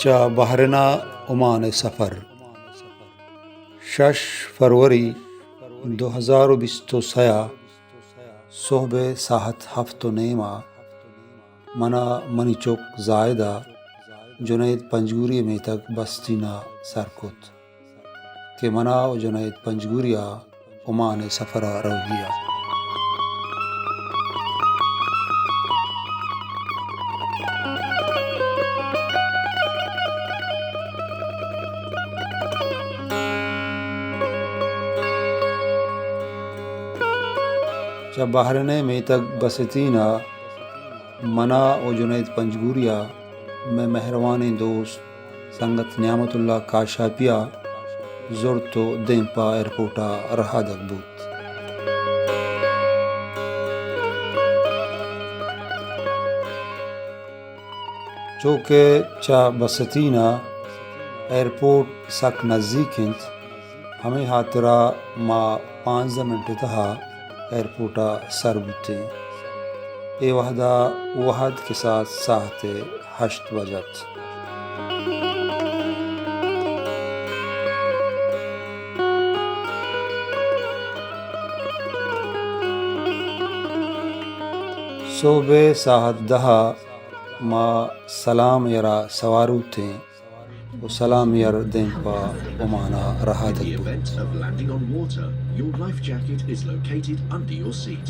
چہ بحرین ءَ عمان ءِ سفر۔ شش فروری دو ہزار و بیست و سئے ءَ صحب ءِ ساعت ہفت و نیم ءَ من ءَ منی چک زاہد ءَ جنید پنجگوری ءِ میتگ بستین ءَ سر کت کہ من ءَ و جنید پنجگوری ءَ عمان ءِ سفر ءَ روگی ءَ۔ چہ بحرین ءِ میتگ بستین ءَ من ءَ و جنید پنجگوری ءَ مئے مہروانیں دوست سنگت نعمت اللہ کاشاپی ءَ زرت و دیم پہ ایئرپورٹ ءَ رہادگ بوت۔ چو کہ چہ بستین ءَ ایئرپورٹ سک نزیک انت، ہمے ہاترا ما پانزدہ منٹ ءِ تہا ایئرپورٹ ءَ سر بوتیں۔ اے وہدا وہد کساس ساعت ہشت بج ات۔ صحب ءِ ساعت دہ ءَ ما سلام ایئر ءَ سوار بوتیں و سلام ایئر دیم پہ عمان ءَ رہادگ بوت۔ In the event of landing on water, your life jacket is located under your seat.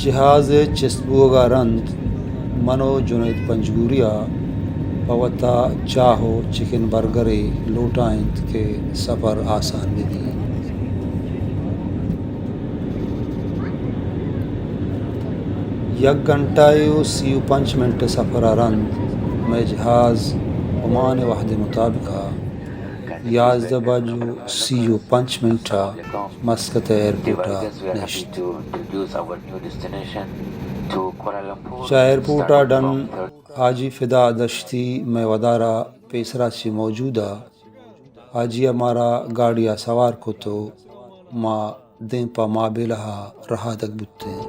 جہاز ءِ چست بوگ ءَ رند من و جنید پنجگوری ءَ پہ وت ءَ چاہ و چکن برگرے لوٹائینت کہ سفر آسان بہ بیت۔ یک گھنٹہ ءُ سی ءُ پنچ منٹ ءِ سفر ءَ رند مئے جہاز عمان ءِ وھد ءِ مطابق ءَ یازدہ بج ءُ سی ءُ پنچ منٹ ءَ مسقط ءِ ایئرپورٹ ءَ نشت۔ چہ ایئرپورٹ ءَ ڈن حاجی فدا دشتی مئے ودار ءَ پیسرا چہ موجود ءَ۔ حاجی ءَ مارا گاڑی ءَ سوار کت ءُ ما دیم پہ مابیلہ ءَ رھادگ بوتیں۔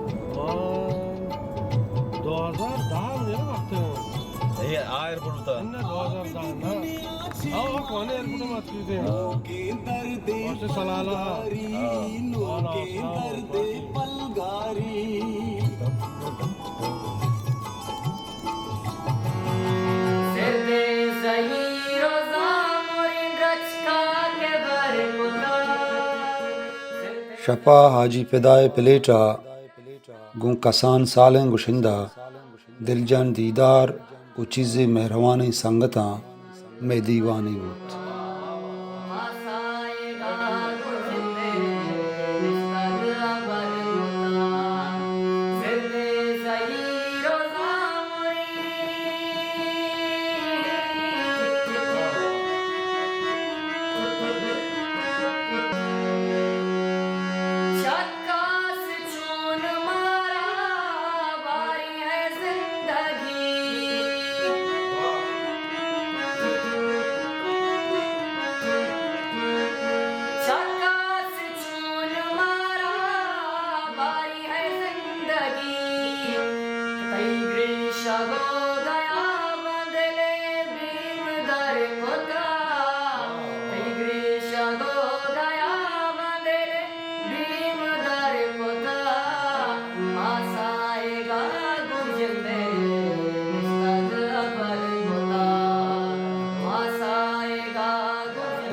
دو ہزار دہ ءَ وقت اے آ ایئرپورٹ ءَ۔ نہ، دو ہزار دہ نہ۔ آ، آ کونے ایئرپورٹ ءَ ما چیزیں۔ سلالہ۔ شپ ءَ حاجی فدا ءِ پلیٹ ءَ گوں کسان سالیں گشندہ، دلجان دیدار ءُ چیزے مہروانیں سنگتاں مئے دیوانے بوت۔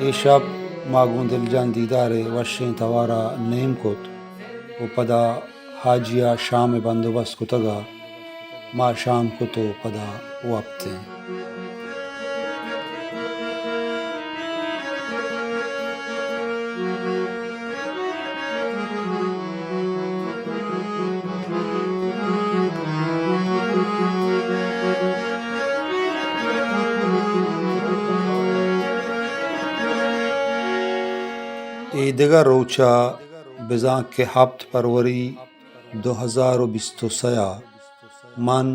اے شپ ما گوں دلجان دیدار ءِ وشیں توار ءَ نیم کت ءُ پدا حاجی ءَ شام ءِ بندوبست کتگ ءَ ما شام کت ءُ پدا وپتیں۔ اے دگہ روچ ءَ بزاں کہ ہپت فروری دو ہزار و بیست و سئے ءَ من،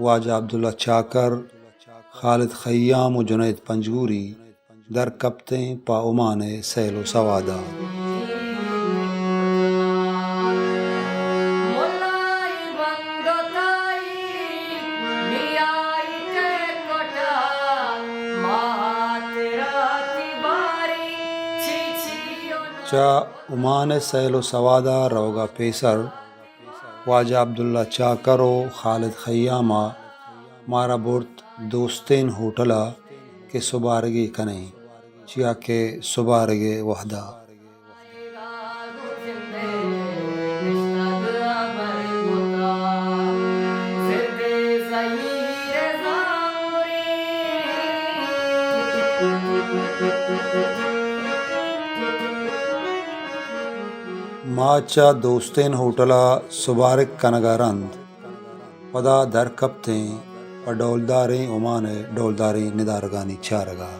واجہ عبداللہ چاکر، خالد خیام و جنید پنجگوری در کپتیں پہ عمان ءِ سیل و سواد ءَ۔ چہ عمان ءِ سیل و سواد ءَ روگ ءَ پیسر واجہ عبداللہ چاکر و خالد خیام ءَ مارا برت دوستین ہوٹل ءَ کہ سبارگے کنیں، چیا کہ سبارگ ءِ وھد ءَ ما چہ دوستین ہوٹل ءَ سبارگ کنگ ءَ رند پدا در کپتیں پہ ڈولداریں عمان ءِ ڈولداریں ندارگانی چارگ ءَ۔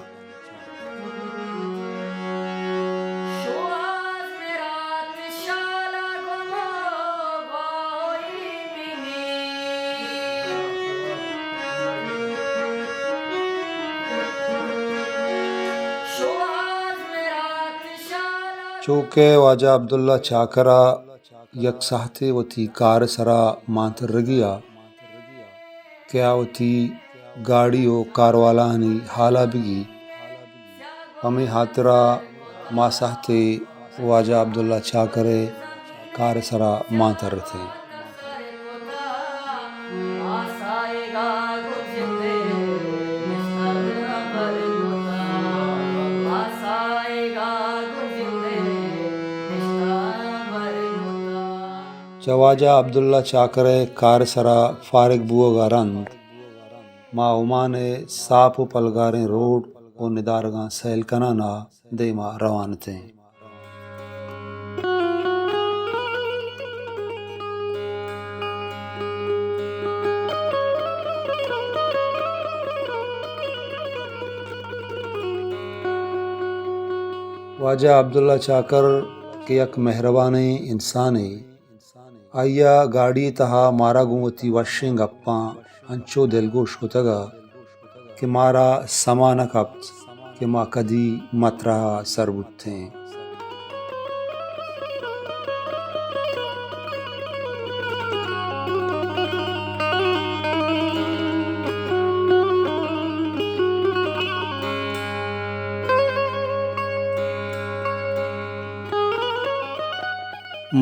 چو کہ واجہ عبداللہ چاکر ءَ یک ساھتے وتی کار ءِ سرا مان ترگی ءَ کہ آ وتی گاڑی و کاروالاہانی حال ءَ بگی، پمے ہاترا ما ساھتے واجہ عبداللہ چاکر ءِ کار ءِ سرا مان ترتیں۔ چہ واجہ عبداللہ چاکر ءِ کار ءِ سرا فارگ بوگ ءَ رند ما عمان ءِ ساپ و پلگاریں روڈ و ندارگاں سیل کنان ءَ دیم ءَ روان اتیں۔ واجہ عبداللہ چاکر کہ یک مہربانیں انسانے، آئی ءَ گاڑی ءِ تہا مارا گوں وتی وشیں گپاں انچو دلگوش کتگ ءَ کہ مارا سما نہ کپت کہ ما کدی مترہ ءَ سر بوتیں۔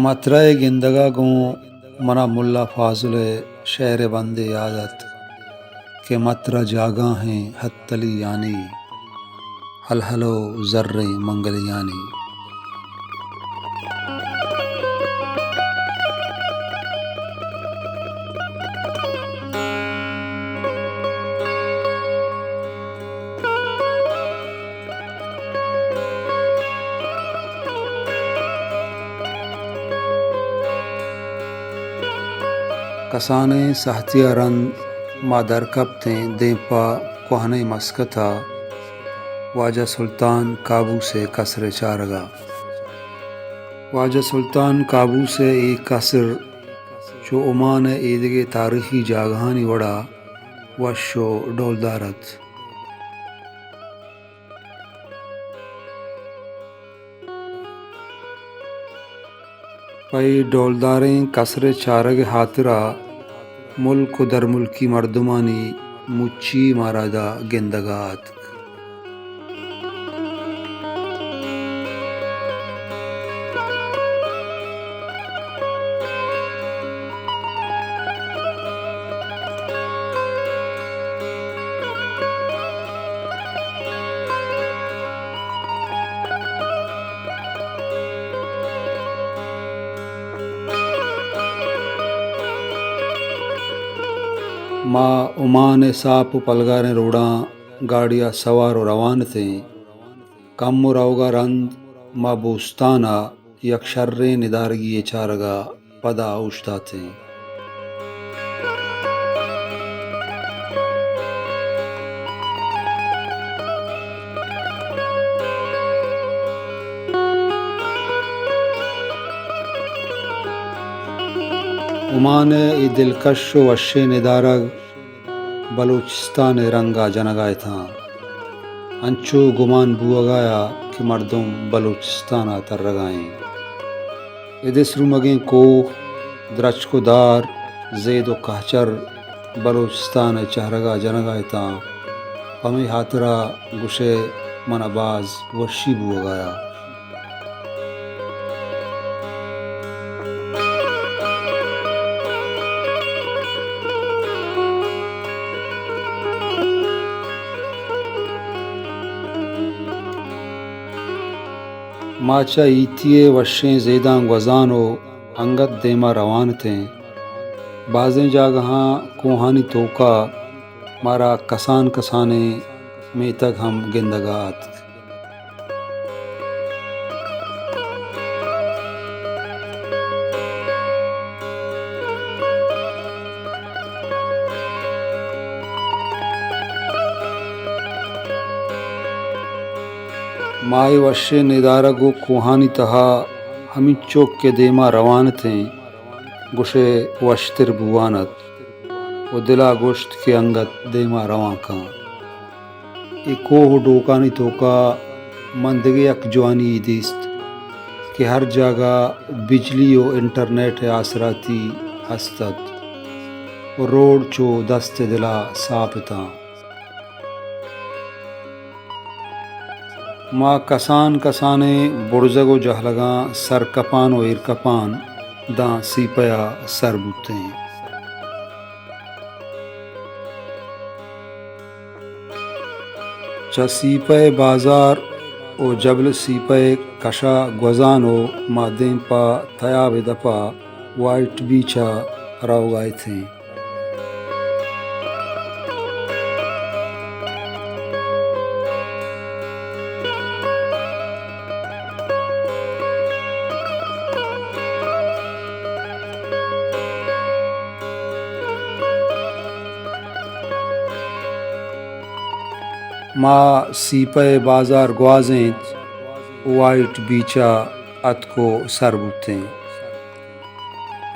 مترہ ءِ گندگ ءَ گوں منا ملا فاضل ءِ شعر ءِ بندے یات اتک کہ مترہ جاگاہیں ہتلیانی، ہلہل و زریں منگلیانی۔ کسانیں ساھتے ءَ رند ما در کپتیں دیم پہ کوہنیں مسکت ءَ واجہ سلطان کابوس ءِ کسر ءِ چارگ ءَ۔ واجہ سلطان کابوس ءِ اے کسر چو عمان ءِ ایدگہ تاریخی جاگہانی وڑا وش و ڈولدار ات۔ پہ اے ڈولداریں کسر ءِ چارگ ءِ ہاترا ملک و درملکی مردمانی مچی مارا ادا گندگ ءَ اتک۔ ما عمان ءِ ساپ و پلگاریں روڈاں گاڑی ءَ سوار و روان اتیں۔ کمو روگ ءَ رند ما بوستان ءَ یک شریں ندارگی یے چارگ ءَ پدا اوشتاتیں۔ گمان ءِ اے دلکش ءُ وشیں ندارگ بلوچستان ءِ رنگ ءَ جنگ ءَ اتاں۔ انچو گمان بوگ ءَ یا کہ مردم بلوچستان ءَ ترگ ءَ ایں۔ اے دے سرومگیں کوہ، درچک ءُ دار، زید ءُ کہچر بلوچستان ءِ چہرگ ءَ جنگ ءَ اتاں۔ پمے ہاترا گوشئے من ءَ باز وشی بوگ ءَ یا۔ ما چہ ایتی ءِ وشیں زیداں گوزان ءُ انگت دیم ءَ روان اتیں۔ بازیں جاگہاں کوہانی توکا مارا کسان کسانیں میتگ ہم گندگ ءَ اتک۔ ما اے وشیں ندارگ ءُ کوہانی تہا ہمینچک کہ دیم ءَ روان اتیں، گوشئے وشتر بوان ات۔ ءُ دل ءَ گوشت کہ انگت دیم ءَ روان کن۔ اے کوہ ءُ ڈوکانی توکا من دگہ یک جوانی یے دیست کہ ہر جاگہ بجلی ءُ انٹرنیٹ ءِ آسراتی ہست ات ءُ روڈ چو دست ءِ دل ءَ ساپ اتاں۔ ما کسان کسانیں برزگ ءُ جہلگاں سرکپان ءُ ایرکپان داں سیپہ ءَ سر بوتیں۔ چہ سیپہ ءِ بازار ءُ جبل سیپہ ءِ کش ءَ گوزان ءُ ما دیم پہ تیاب ءِ دپ ءَ وائٹ بیچ ءَ روگ ءَ اتیں۔ ما سیپہ ءِ بازار گوازینت، وائٹ بیچ ءَ اتک ءُ سر بوتیں۔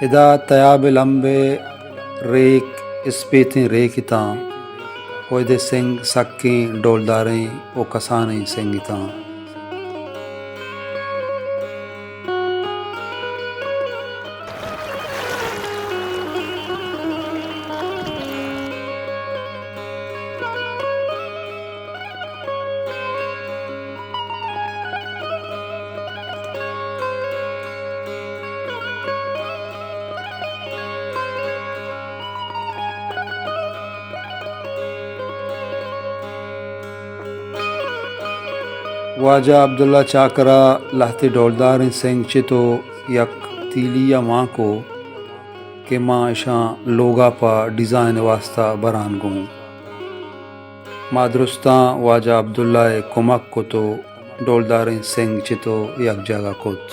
ادا تیاب ءِ لمب ءَ ریک، اسپیتیں ریک اتاں ءُ ادے سنگ سکیں ڈولداریں ءُ کسانیں سنگ اتاں۔ واجہ عبداللہ چاکر ءَ لہتے ڈولداریں سنگ چت ءُ یک تیلی ءَ مان کو کہ ما اشاں لوگ ءَ پہ ڈیزائن ءِ واستا بران گوں۔ ما درستاں واجہ عبداللہ ءِ کمک کت ءُ ڈولداریں سنگ چت ءُ یک جاگہ کت۔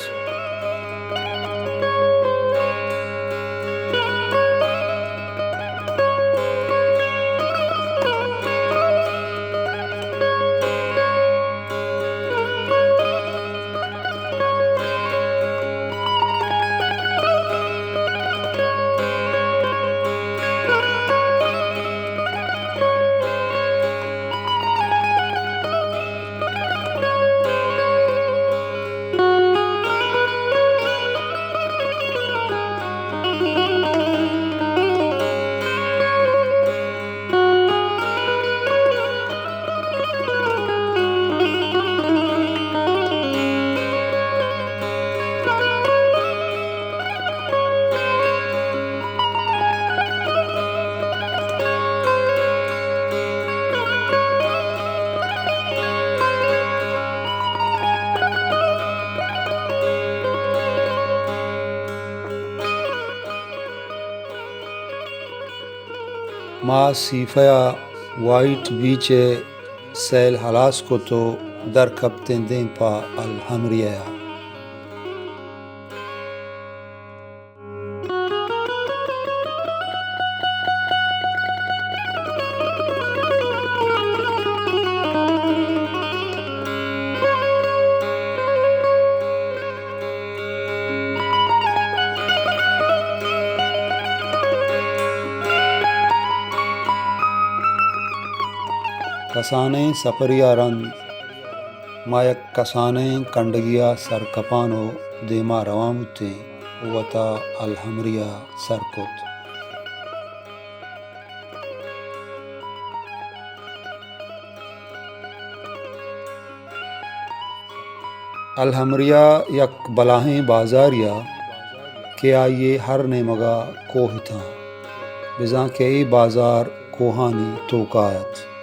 ما سیفہ ءَ وائٹ بیچ ءِ سیل ہلاس کت ءُ در کپتیں دیم پہ الحمریہ ءَ۔ کسانیں سپرے ءَ رند ما یک کسانیں کنڈگے ءَ سر کپان ءُ دیما روان بوتیں ءُ وتا الحمرے ءَ سر کت۔ الحمرے ءَ یک بلاہیں بازارے ءَ کہ آئی ءِ ہر نیمگ ءَ کوہ اتاں، بزاں کہ اے بازار کوہانی توک ءَ ات۔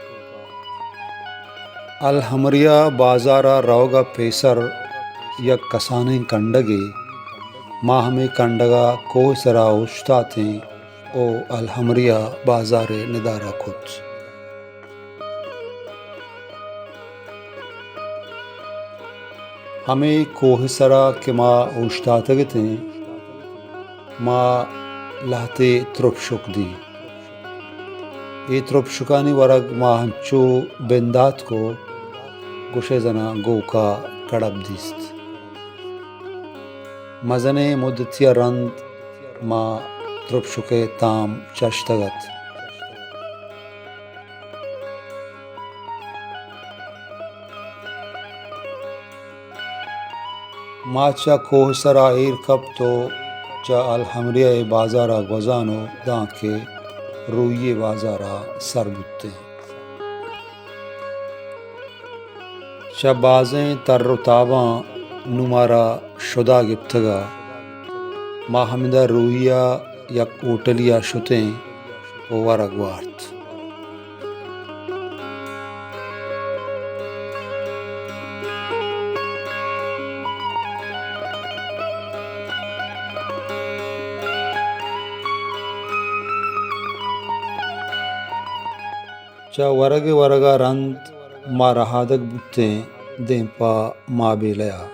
الحمرے ءَ بازار ءَ روگ ءَ پیسر یک کسانیں کنڈگے، ما ہمے کنڈگ ءَ کوہ ءِ سرا اوشتاتیں ءُ الحمرے ءَ بازار ءِ ندارہ کت۔ ہمے کوہ ءِ سرا کہ ما اوشتاتگ اتیں، ما لہتے ترپشک دی۔ اے ترپشکانی ورگ ما انچو بندات کو، گوشئے زنا گوکا کڑب دیست۔ مزنیں مدتے ءَ رند ما ترپشک ءِ تام چشتگ ات۔ ما چہ کوہ ءِ سرا ایر کپت ءُ چہ الحمرے ءِ بازار ءَ گوزان ءُ دانکہ روئی ءِ بازار ءَ سر بوتیں۔ چہ بازیں تر ءُ تاباں نوں مارا شدا گپتگ ءَ ما ہمدا روئی ءَ یک ہوٹلے ءَ شتیں ءُ ورگ وارت۔ چہ ورگ ءِ ورگ ءَ رند ما رہادگ بوتیں دیم پہ مابیلہ ءَ۔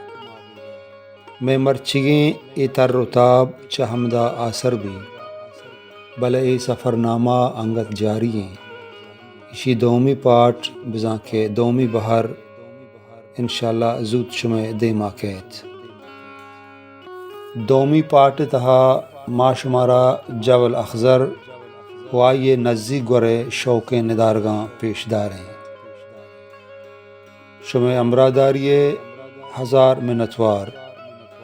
مئے مرچیگیں اے تر ءُ تاب چہ ہمدا آسر بی، بلے اے سفرنامہ انگت جاری ایں۔ ایشی دومی پارٹ بزاں کہ دومی بہر انشاءاللہ زوت شمئے دیما کئیت۔ دومی پارٹ ءِ تہا ما شمارا جبل اخضر ءُ آئی ءِ نزیک گور ءِ شوکیں ندارگاں پیش داریں۔ شمئے ہمراہداری ءِ ہزار منتوار۔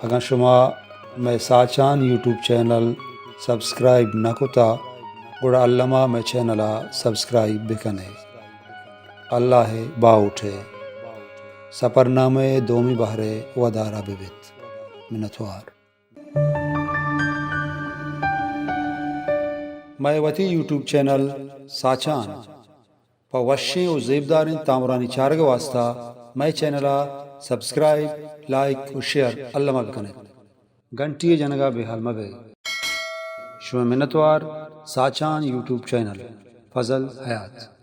اگاں شما مئے ساچان یوٹیوب چینل سبسکرائب نہ کتا، گڑا الما مئے چینل ءَ سبسکرائب بکن ئے۔ اللہ ءِ باہوٹ ءَ سپرنامہ ءِ دومی بہر ءِ ودار ءَ بہ بیت۔ منتوار۔ مئے وتی یوٹیوب چینل ساچان پہ وشیں ءُ زیبداریں تامرانی چارگ ءِ واستہ مئے چینل ءَ سبسکرائب، لائک ءُ شیئر الما بکن ات۔ گھنٹی ءِ جنگ ءَ بے ہال مہ بئے۔ شمئے منتوار۔ ساچان یوٹیوب چینل، فضل حیات۔